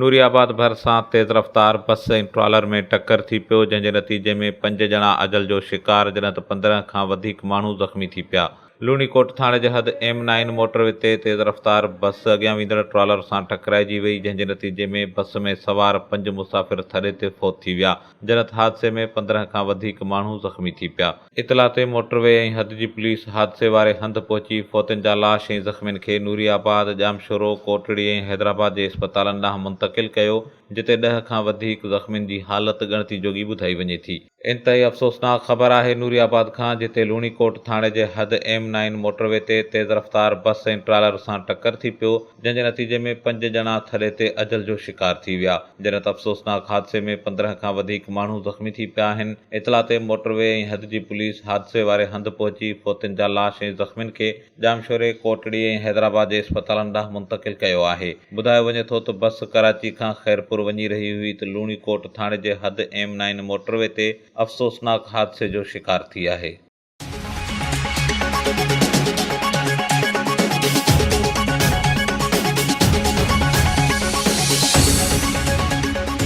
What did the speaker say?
نوري آباد ڀرسان تيز رفتار بس ۽ ٽرالر ۾ ٽڪر ٿي پيو، جنهن جي نتيجي ۾ پنج ڄڻا اجل جو شڪار، جڏهن ته 15 کان وڌيڪ ماڻهو زخمي ٿي پيا. لوڻي ڪوٽ ٿاڻي جي حد ايم نائن موٽر وي تي تيز رفتار بس اڳيان ويندڙ ٽرالر سان ٽڪرائجي وئي، جنهن جي نتيجي ۾ بس ۾ سوار پنج مسافر ٿڏي تي فوت ٿي ويا، جڏهن ته حادثي ۾ 15 کان وڌيڪ ماڻهو زخمي ٿي پيا. اطلاع تي موٽر وي ۽ حد جي پوليس حادثي واري هنڌ پهچي فوتين جا لاش ۽ زخمين کي نوري آباد، ڄامشورو، ڪوٽڙي ۽ حيدرآباد جي اسپتالن ڏانهن منتقل ڪيو، جتي ڏهه کان وڌيڪ زخمين جي حالت ڳڻتي جوڳي ٻڌائي وڃي ٿي. انتهائي افسوسناڪ خبر آهي نوري آباد کان جتي لوڻي ڪوٽ ٿاڻي جي حد ايم نائن موٽر وي تي تيز رفتار بس ۽ ٽرالر سان ٽڪر ٿي پيو جنهن جي نتيجي ۾ پنج ڄڻا ٿڏي تي اجل جو شڪار ٿي ويا جڏهن ته افسوسناڪ حادثي ۾ 15 کان وڌيڪ ماڻهو زخمي ٿي پيا آهن اطلاع تي موٽر وي ۽ حد جي پوليس حادثي واري هنڌ پهچي فوتين جا لاش ۽ زخمين کي ڄامشوري، ڪوٽڙي ۽ حيدرآباد جي اسپتالن ڏانهن منتقل ڪيو آهي. ٻڌايو وڃي ٿو ته بس ڪراچي کان خيرپور وڃي رهي هئي ته لوڻي ڪوٽ ٿاڻي جي حد ايم نائن موٽر وي تي افسوسناڪ حادثي جو شڪار ٿي آهي.